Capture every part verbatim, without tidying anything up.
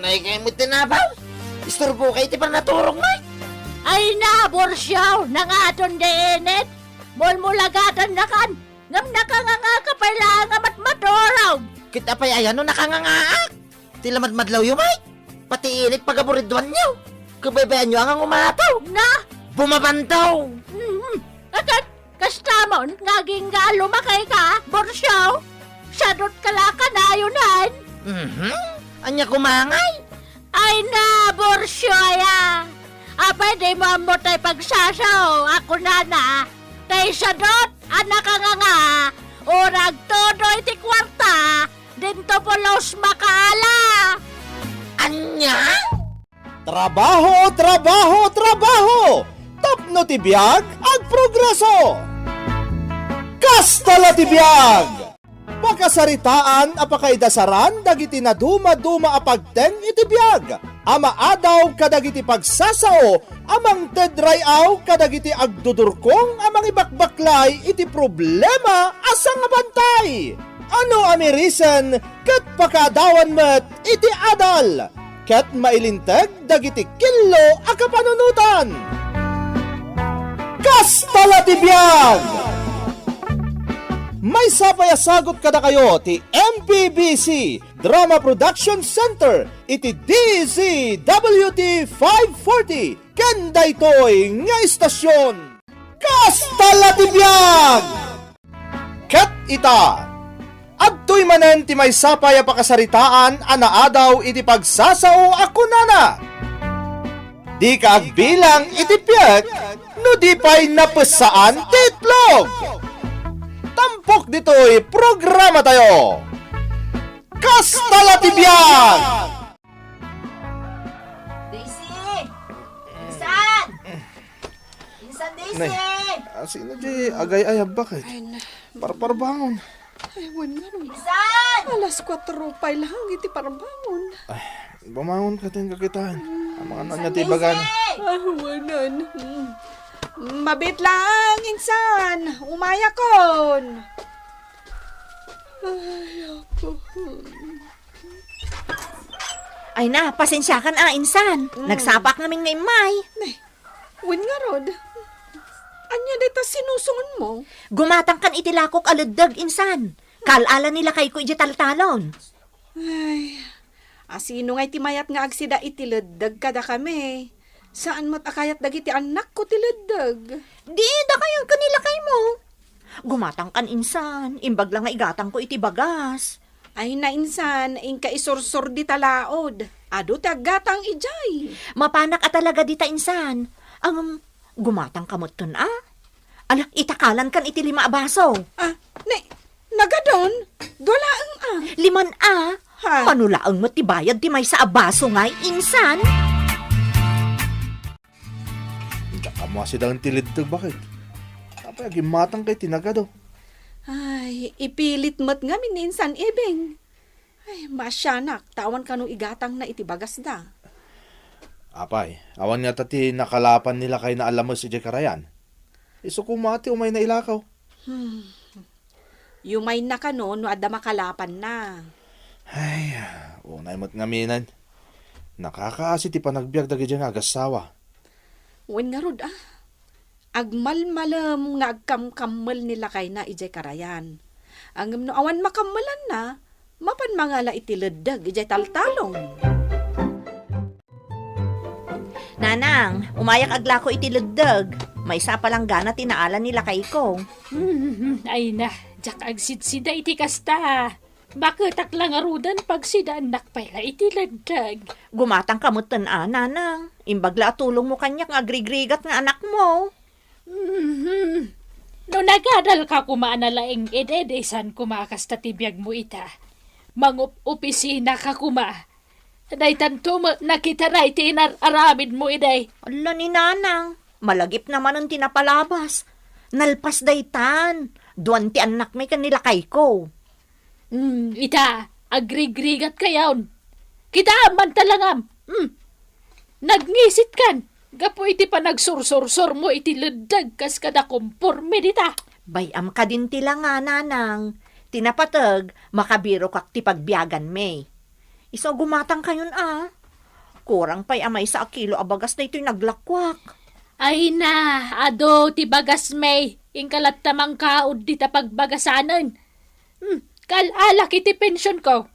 Ay, kayat met ti nabaw. Isturbo kay ti panaturog, Mike. Ay na, Borsiaw, nangaton di init. Mulmulagatannakan. Ngem nakanganga ka pay laeng a matmaturog. Ket apay aya no nakangangaak? Ti lamadmadlawyo, Mike. Pati init pagaburidwanyo. Kabaybayanyo a nga umataw. Na? Bumabantaw. Mhm. Akat, kastamon nga agingga a lumakay ka, Borsiaw? Sadot ka la kanayon. Mhm. Ania koma ngay? Ay na, Borsiaw aya. Apay dimo ammo tay pagsasao a kunana, tay sadot a nakanganga, o nagtudo iti kuarta, dinto pulos makaala. Ania? Trabaho, trabaho, trabaho! Tapno ti biag, agprogreso! Kasta la ti biag! Pakasaritaan a pakaidasaran dagiti nadumaduma a pagteng iti biag a maadaw kadagiti pagsasao a mangted ray-aw kadagiti agdudurkong a mangibakbaklay iti problema a sangabantay. Ano a mirisen ket pakaadawan met iti adal ket mailinteg dagiti killo a kapanunotan. Kasta la ti biag! Maysa pay a sagut kadakayo ti M P B C Drama Production Center iti D Z W T five forty ken daytoy nga istasyon. Kasta la ti biag! Ket ita, adtoy manen ti maysa pay a pakasaritaan a naadaw iti pagsasao a kunana, "Dika agbilang iti piek no di pay napessaan ti itlog." Tampok ditoy programatayo. Kasta la ti biag! Daisy! Insan! Insan, Daisy! Nay, asino di agay-ayab, baket? Ay, na. Parparbangon. Ay, wen nga no. Insan! Alas kuatro pay lang iti parbangon. Ay, bumangon ka, ten kakitaan. Ang mga anak Insan, niya, ti Daisy! Bagan. Ah, wanan. Mm. Mabit lang, Insan. Umayakon. Ay, ako. Ay na, pasensiakan a, Insan. Mm. Nagsapak ngamin nga immay. Nay, wen ngarud. Ania dayta sinusungonmo? Gumatangkan iti lakok a leddeg, Insan. Kaal-ala ni lakayko idiay taltalon. Ay, asino ngay ti mayat nga agsida iti leddeg kadakami? Saan met a kayat dagiti annakko ti leddeg. Di, dakayon ken ni lakaymo. Gumatangkan, Insan. Imbag la nga igatangko iti bagas. Ay na, Insan, inka isursor dita laod. Adu ti aggatang idiay. Mapanak a talaga dita, Insan. Ngem, gumatangka metten a? Ala, itakalankan iti lima a baso. Ah, ne, nagadon? Dua laeng a. Liman a? Ha? Mano laeng met ti bayad ti maysa a baso ngay, Insan? Diak ammo a sidaen ti leddeg, baket? Apay, agimmatangka iti nagado? Ay, ipilit met ngamin ni Insan Ibing. Ay, maasianak, ta awan kano igatangna iti bagasda. Apay, awan ngata ti nakalapan ni lakayna a lames idiay karayan? Isu koma ti umayna ilakaw. Hmm. Yumayna kano no adda makalapanna. Ay, unay met ngaminen. Nakakaasi ti panagbiag dagiti nga agassawa. Wen ngarud, a. Agmalmalem nga agkamkammel ni lakayna idiay karayan. Ngem no awan makammelanna, mapan mangala iti leddeg idiay taltalon. Nanang, umayak aglako iti leddeg. Maysa a palanggana ti naala ni lakayko. Hmm, ay na, diak agsidsida iti kasta. Baketak la ngaruden pagsidaennak pay la iti leddeg. Gumatangka metten a, Nanang. Imbag la a tulongmo kaniak nga agrigrigat nga anakmo. Mhm. No nagadalka koma a nalaing idi, di saan koma a kasta ti biagmo ita. Mangup-opisinaka koma. Daytanto met nakitaray ti inar-aramidmo idi. Ala ni Nanang, malagipna manen ti napalabas. Nalpas daytan. Duan ti annakmi ken ni lakayko. Hmm, ita, agrigrigatkayon. Kitaem man talangam. Hmm. Nagngisitkan gapu iti panagsursursurmo iti leddeg kas kada komporme dita. Bay-am kadin ti langa, Nanang. Ti napateg, makabirokak ti pagbiaganmi. Isu a gumatangkayon a. Kurang pay a maysa a kilo a bagas daytoy naglakuak. Ay na, adu ti bagasmi, inka latta mangkaud dita pagbagasanen. Hmm, kal-alak iti pensionko.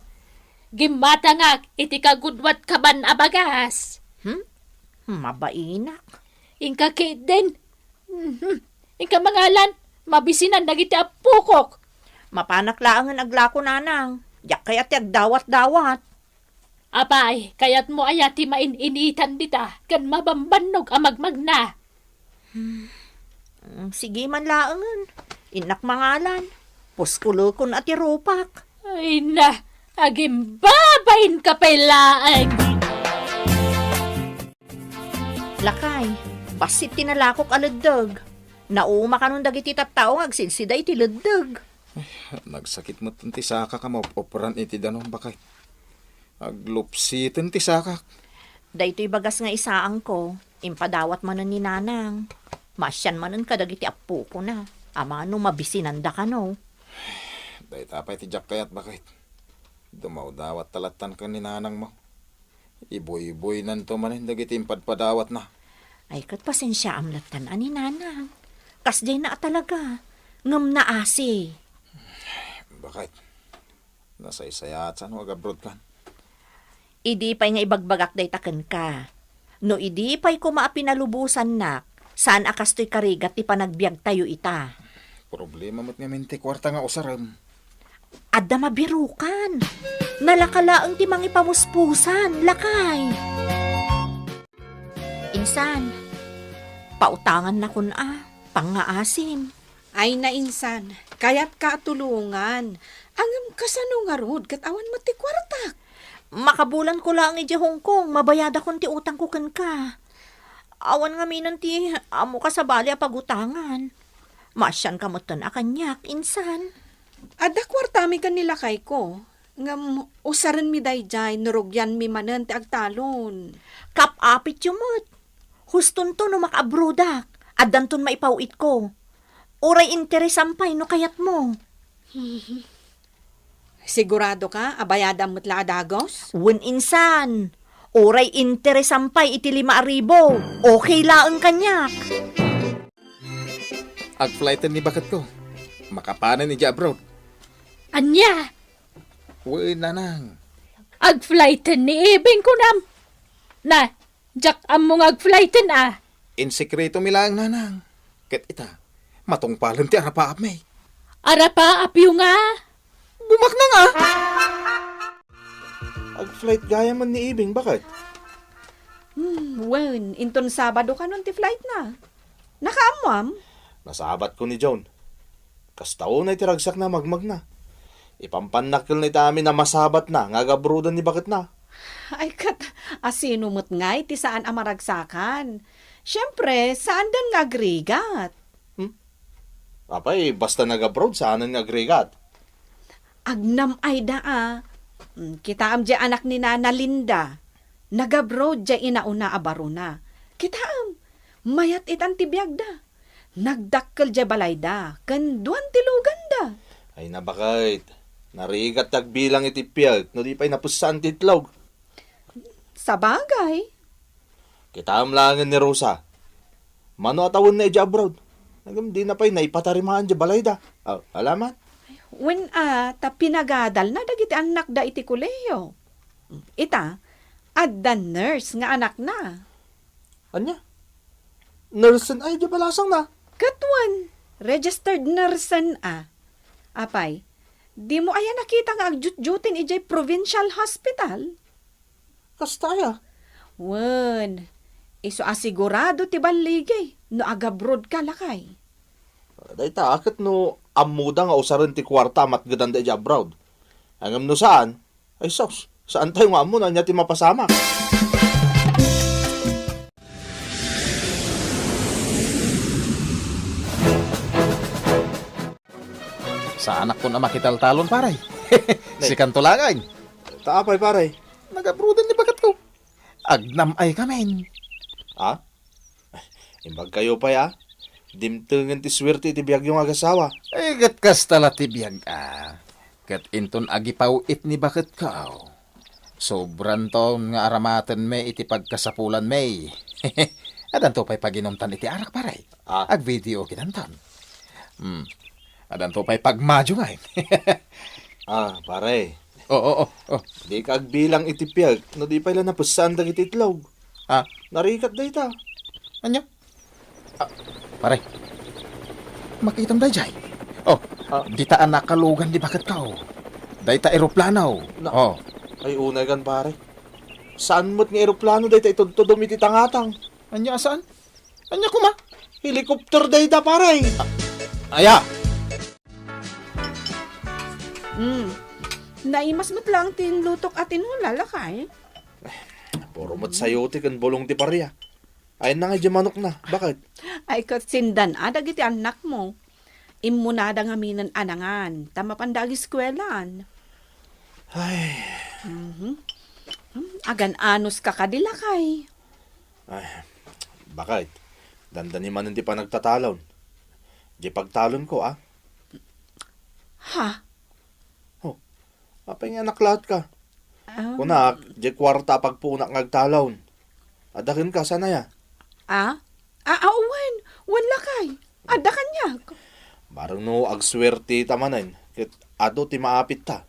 Gimmatangak iti kagudwat kaban a bagas. Hmm? Mabainak. Inka ketdin. Mhm. Inka mangalan, mabisinan dagiti appokok. Mapanak laengen aglako, nanang. Diak kayat ti agdawat-dawat. Apay, kayatmo aya ti main-initan dita ken mabambannog a magmagna? Hmm. Mm, sige man laengen. Innak mangalan. Puskulekon a ti rupak. Ay na, agimbabain ka pay laeng. Lakay, bassit ti nalakok a leddeg. Nauma kanon dagiti tattao nga agsidsida iti leddeg. Nagsakit met ti sakak a maop-opran iti danum, baket. Aglupsiten ti sakak. Daytoy bagas nga isaangko, impadawat manen ni nanang. Maasian manen kadagiti appokona. Amangan no mabisinanda kano. Dayta pay ti diak kayat, baket. Dumawdawat ta lattan ken ni nanangmo. Ibuybuynanto manen dagiti impadpadawatna. Ay, ket pasensiaam lattan a ni nanang. Kasdiayna a talaga. Ngem naasi. Baket. Nasaysayaat sa no agabroad kan. Idi pay nga ibagbagak dayta kenka. No idi pay koma a pinalubosannak, saan a kastoy karigat ti panagbiagtayo ita. Problema met ngamin ti kuarta nga usarem. Adda mabirukan. Nalaka laeng ti mangipamuspusan, lakay. Insan, pautangannakon a, pangngaasim. Ay, nainsan, kayatka a tulongan. Ngem kasano ngarud ket awan met ti kuartak? Makabulanko laeng idiay Hong Kong, mabayadakon ti utangko kenka. Awan ngaminen ti ammoka sabali a pagutangan. Maasianka metten a kaniak, insan. Adda kuartami ken ni lakayko, ngem usarenmi daydiay no rugianmi manen ti agtalon. Kap-apityo met. Hustonto no makaabrodak, addanton maipaw-itko. Uray interesam pay no kayatmo. Sigurado ka a bayadam met la a dagos? Wen insan. Uray interesam pay iti lima a ribu. Okay laeng kaniak. Agflighten ni baketko. Makapanen idiay abroad. Ania? Wen, nanang. Agflighten ni Ibing, kunam. Na, diak ammo nga agflighten a. Insekretomi laeng, nanang. Ket ita, matungpalen ti arapaapmi. Arapaapyo nga? Bumaknang a! Agflight gayam ni Ibing, baket. Hmm, wen, inton Sabado kanon ti flight na. Nakaammoam? Nasabatko ni John. Kasta unay ti ragsakna a magmagna. Ipampannak kel na ita amin a masabatna nga agabroaden ni baketna. Ay, ket asino met ngay ti saan a maragsakan? Siempre, saandan nga agrigat. Hmm? Apay, basta nagabroad, saanen nga agrigat? Agnam-ayda a. Hmm, kitaem diay anak ni Nana Linda. Nagabroad diay inauna a barona. Kitaem, mayat itan ti biagda. Nagdakkel diay balayda, ken duan ti luganda. Ay, nabaket. Narigat ti agbilang iti piek no di pay napessaan ti itlog. Sabagay. Kitaem laengen ni Rosa. Mano a tawenna idiay abroad? Ngem dina pay naipatarimaan diay balayda. Aw, alaman? Wen a, ta pinagadalna dagiti annakda iti kolehiyo. Ita, adda nurse nga anakna. Ania? Nursen ay di balasangna? Ket wen, registered nursen a. Apay, dimo aya nakita nga agjutjutin idiay provincial hospital? Kasta aya? Wen, isu a sigurado ti balligi no agabroad ka, lakay. Dayta, ket no ammoda nga usaren ti kuarta a matgedanda idiay abroad. Ngem no saan, ay sus, saantayo nga ammo no ania ti mapasamak. Saanakon a makitaltalon, pare. Nay. Sikanto laeng. Ta apay, pare? Nagabroaden ni baketko. Agnam-ay kamin. Ha? Imbagkayo pay, a? Dimtengen ti suerte iti biagyo nga agasawa. Ay, ket kasta la ti biag, a. Ket inton agipaw-it ni baketko, aw. Sobranton nga aramatenmi iti pagkasapulanmi. Adanto pay paginumtan iti arak, pare. Ah. Agvideo kidanton. Hmm. Adanto pay pagmadyo ngay. Ah, pare. Oo, oo, oo. Dika agbilang iti piag no di pay la napessaan dagiti itlog. Ah. Narigat dayta. Ania? Ah, pare. Makitam dayjay. Oh, ah, dita a nakalugan di baketko. Dayta eroplano. Na-, oh. Ay, unay kan, pare. Saan met nga eroplano dayta itudtudom iti tangatang? Ania a saan? Ania koma? Helicopter dayta, pare. Ah, aya. Hmm. Naimas met lang ti inlutok a tinola, lakay. Puro met sayote ken bulong ti paria. Ay, nangay di manok na. Bakit? Ay, ket sindan a dagiti annakmo. Immunada ngamin a nangan, ta mapanda agiskuelaan. Ay. Mhm. Hmm, agan-anos ka kadi, lakay. Ay, bakit? Dandani manen ti panagtatalon. Di pagtalon ko, ah. Ha? Oh, apay nga anak lahat ka? Ah. Kunak, di kwarta a pagpunak nga agtalon. Adda kenka, saan aya? Ah? Ah, ah, wen. Wen lakay. Adda kaniak. Bareng no agsuerte ta manen, ket adu ti maapit ta.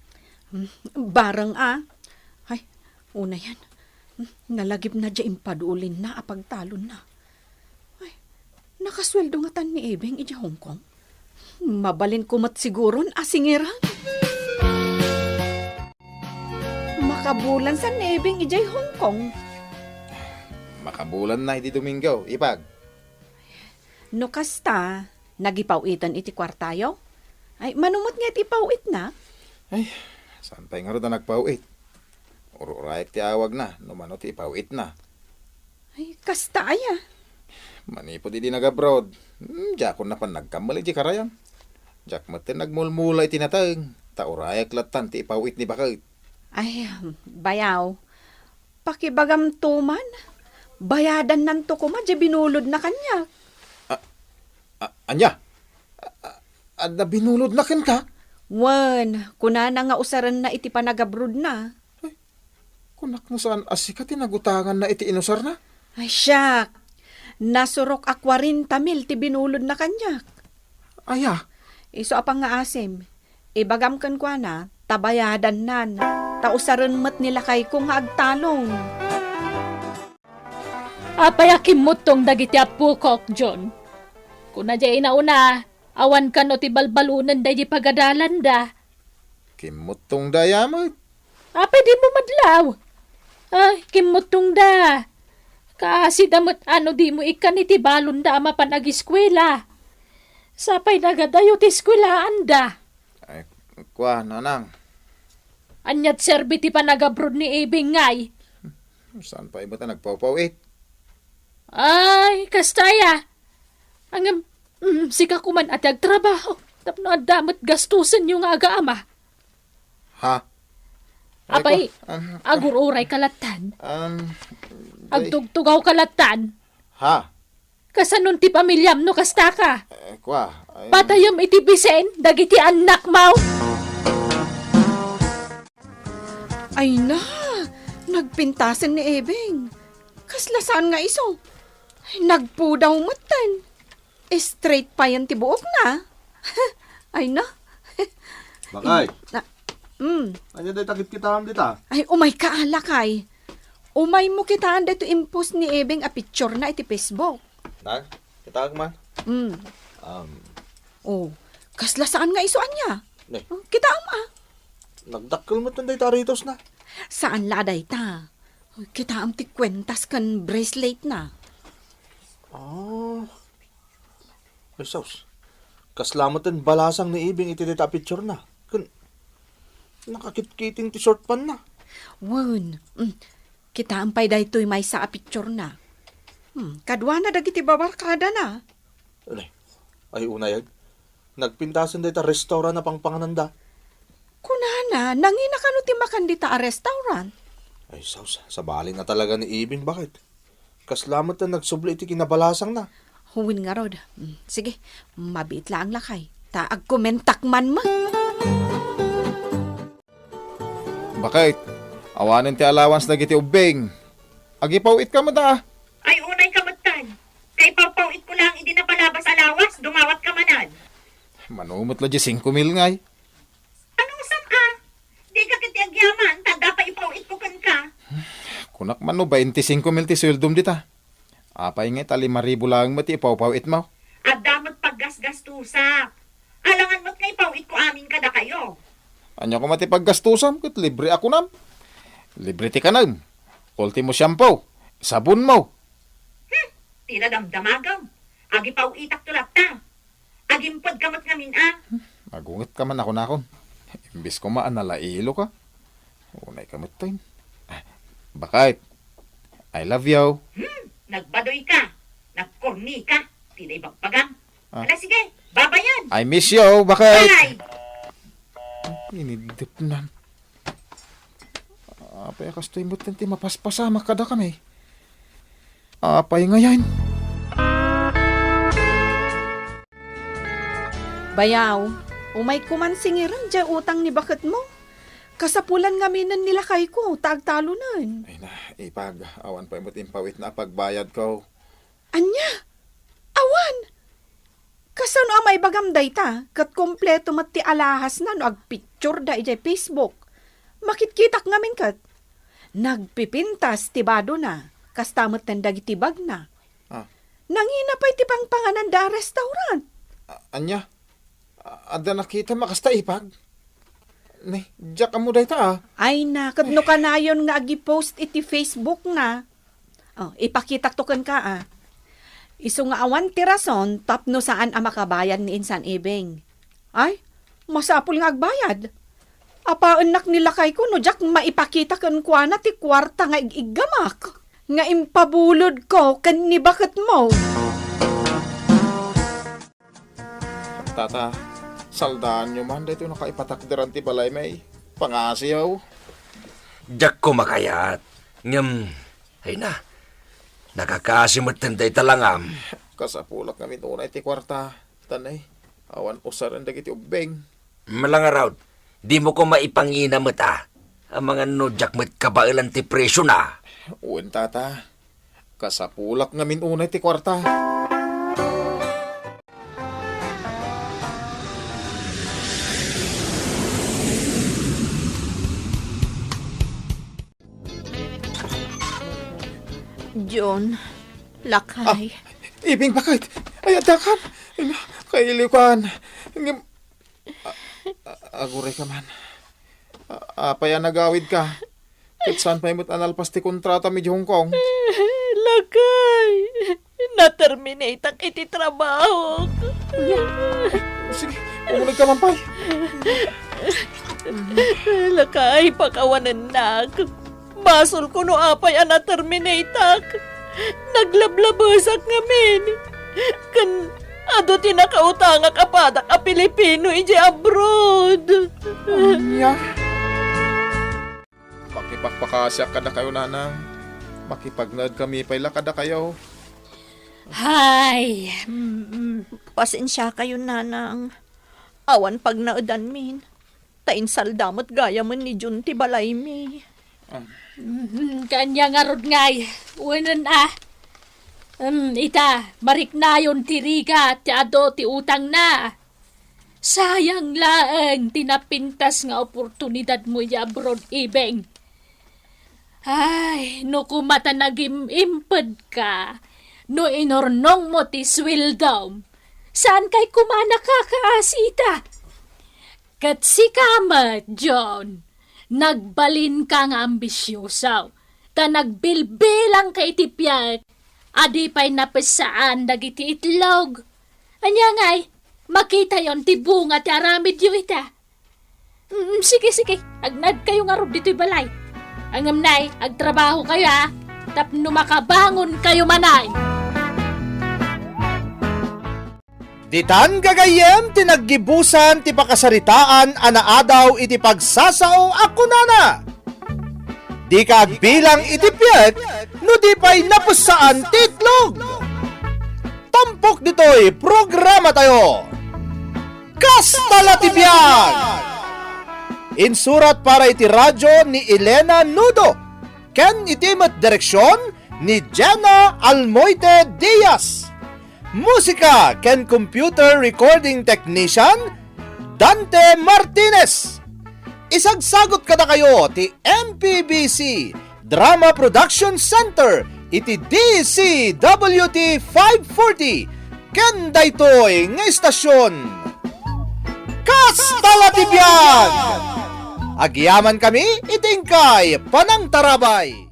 Hmm, bareng a. Ay, unayan. Hmm, nalagipna diay impadulinna a pagtalonna. Ay, nakasueldo ngatan ni Ebeng idiay Hong Kong? Mabalinko met siguron a singiran. Makabulan san ni Ebeng idiay Hong Kong? Makabulanna idi Domingo, ipag. No kasta, nagipaw-itan iti kuartayo? Ay, mano met nga iti ipaw-itna? Ay, saan pay ngarud a nagpaw-it? Ur-urayak ti awagna no mano ti ipaw-itna. Ay, kasta aya? Manipud idi nag-abroad, hmm, diakon napan nagkammal idiay karayam. Diak metten nagmulmula iti nateng, ta urayak lattan ti ipaw-it ni baket. Ay, bayaw. Pakibagamto man, bayadannanto koma diay binulodna kaniak. A-, a-, ania? A-, a-, adda binulodna kenka? Wen, kunana nga usarenna iti panagabrodna. Ay, kunak no saan a sika ti nagutanganna iti inusarna? Ay, siak. Nasurok a kuarenta mil ti binulodna kaniak. Aya? Isu a pangngaasim. Ibagam kenkuana, ta bayadannan, ta usaren met ni lakayko nga agtalon. Apay a kimmuttong dagiti appokok, John? Kuna diay inauna, awan kano ti balbalunen daydi pagadalanda. Kimmuttongda aya met. Apay dimo madlaw? Ay, kimmuttongda. Kaasida met a no dimo ikkan iti balonda a mapan agiskuela. Sapay nagadayo ti eskuelaanda. Ay, kua, nanang. Ania't serbi ti panagabrod ni Ibing ngay? Saan pay met a nagpawpaw-it? Ay, kasta aya. Ngem, mm, sika koman a ti agtrabaho. Tapno adda met gastusenyo nga agaama. Ha? Ay, Apay, ko, um, agur-uray ka lattan. Um, ay. Agtugtugaw ka lattan. Ha? Kasanon ti pamiliam no kasta ka? Eh, kua, ay. Patayem iti bisen dagiti annakmo. Ay na, nagpintasen ni Ebeng. Kasla saan nga isu? Ay, nagpudaw metten. Straight payen ti buokna. Ay na. Bakay. Na, mm. Ania dayta kitkitaem dita? Ay, umay ka, lakay. Umaymo kitaen daytoy impost ni Ebeng a picturena iti Facebook. Nang, kitaek man. Mm. Um. Oh, kasla saan nga isu ania? Ne. Oh, kitaem a. Nagdakkel met dayta a ritosna. Saan la a dayta. Kitaem ti kuentas ken braceletna. Ah. Ay, sus. Kasla met ti balasang ni Ibing iti dayta a picturena. Ken nakakitkiting ti short pantna. Wen, mm, kitaem pay daytoy maysa a picturena. Hmm, kaduana dagiti babarkadana. Ay, ay, unay, nagpintasen dayta restaurant a pangpangananda. Kunana, nangina kano ti makan dita a restaurant? Ay, sus, sabali na talaga ni Ibing, bakit? Kasla met ti nagsubli iti kinabalasangna. Wen ngarud. Mm, sige, mabiit laeng lakay. Ta agkomentak man met. Bakit? Awanen ti allowance dagiti ubbing. Agipaw-itka met a. Ay, unayka metten. Kaipaw-paw-itko laeng idi napalabas a lawas, dumawatka manen. Mano met la diay singko mil ngay? Anusam a? Dika ketdi agyaman, ta adda pay ipaw-itko kenka. Kunak man no bainti singko mil ti sueldom dita. Apay ngay ta lima ribu laeng met ti ipaw-paw-itmo? Adda met paggasgastusak. Alangan met nga ipaw-itko amin kadakayo. Ania koma ti paggastusam ket libre a kunam? Libre ti kanem, ultimo shampoo, sabonmo. Hmm, ti nadamdamagem. Agipaw-itakto latta. Agimpedka met ngamin a. Agungetka man a kunakon. Imbes koma a nalailoka. Unayka metten. Ah, bakit? I love you. Hmm, nagbadoyka. Nagkornika. Ti naibagbagang. Ah. Ala, sige, babayan. I miss you, bakit? Bye! Iniddepnan. Apay a kastoy metten ti mapaspasamak kadakami? Apay ngayen? Bayaw, umayko man singiren diay utang ni baketmo. Kasapulan ngaminen ni lakayko ta agtalonen. Ay na, ipag, awan pay met impawitna a pagbayadko. Ania? Awan! Kasano a maibagam dayta? Ket kompleto met ti alahasna no agpictureda idiay Facebook. Makitkitak ngamin ket. Nagpipintas ti badona, kasta metten dagiti bagna. Ah. Nangina pay ti pangpangananda a restaurant. A-, ania? A-, adda nakitam a kasta, ipag? Ne, diak ammo dayta, a. Ay na, ket no kanayon nga agipost iti Facebook na. Oh, ipakitakto kenka, a. Isu nga awan ti rason tapno saan a makabayad ni insan Ibing. Ay, masapul nga agbayad. Apaennak ni lakayko no diak maipakita kenkuana ti kuarta nga ig-iggamak, nga impabulodko ken ni baketmo. Tata, saldaanyo man daytoy nakaipatakderan ti balaymi. Pangasiyo. Diakko makayat. Ngem, ay na, nakakaasi metten dayta langam. Kasapulak ngamin unay ti kuarta. Tanay, awan usaren dagiti ubbing. Malangarud, dimo koma ipangina met a. Amangan no diak met kabaelan ti presiona. Wen, tata. Kasapulak ngamin unay ti kuarta. John, lakay. Ah, Ibing, bakit? Ay, addakan. Ay, kailiwkan. Ngem, A-, a-, agurayka man. A-, apay a nagawidka? Ket saan pay met a nalpas ti kontratami idiay Hong Kong? Lakay, na-terminateak iti trabahok. Sige, umunegka man pay. Lakay, pakawanennak. Basolko no apay a na-terminateak. Naglablabesak ngamin. Ken adu ti nakautangak a padak a Pilipino idiay abroad. Ania? Makipagpakasiak kadakayo, nanang. Makipagnaedkami pay la kadakayo. Hay, mm, mm. Pasensiakayo, nanang. Awan pagnaedanmin. Ta insalda met gayamen ni Jun ti balaymi. Ah. Mm, kanya ngarud ngay, wenen a. Mm, ita, mariknayon ti rigat ti adu ti utangna. Sayang laeng ti napintas nga oportunidadmo idiay abroad, Ibeng. Ay, no koma ta nagim-impedka, no inurnongmo ti sueldom, saankay koma nakakaasita. Ket sika met, John, nagbalinka nga ambisioso, ta nagbilbilangka iti piek a di pay napessaan dagiti itlog. Ania ngay, makitayon ti bunga ti aramidyo ita. Mm, sige, sige, agnaedkayo ngarud ditoy balay. Ngem nay, agtrabahokayo, a, tapno makabangonkayo manen. Ditan gagayyem ti naggibusan ti pakasaritaan a naadaw iti pagsasao a kunana, "Dika agbilang iti piek no di pay napessaan ti itlog." Tampok ditoy programatayo, Kasta la ti Biag! Insurat para iti radyo ni Elena Nudo, ken iti met direksion ni Jenna Almoite Diaz. Musika ken computer recording technician, Dante Martinez. Isagsagot kadakayo ti M P B C Drama Production Center iti D C W T five forty, ken daytoy nga istasyon, Kasta la ti biag! Agyaman kami iti inkay panangtarabay.